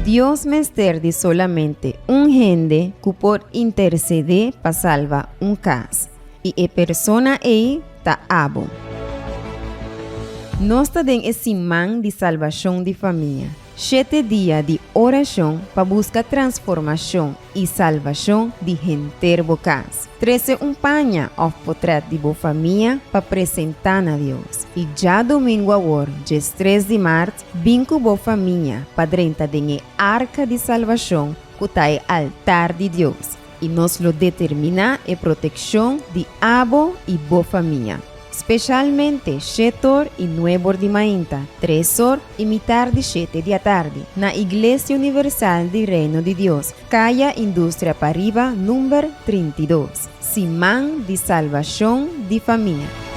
Dios mester di solamente un hende ku por intersedé pa salba un kas, i e persona ei ta abo. Nos ta den e siman di salbashon di famia, shete dia di orashon pa buska transformashon i salbashon di henter bo kas. Trese un paña òf potrèt di bo famia pa presentá na Dios. I djadumingu awor, djestres di mart, bin ku bo famia pa drenta den e arka di salbashon ku ta e altar di Dios, i nos lo determiná e protekshon di abo i bo famia. Speshalmente shetor i nuebor di mainta, tresor i mitar di shete di atardi, na Iglesia Universal di Reino di Dios, Kaya Industria Pariba number 32. Siman di Salbashon di Famia.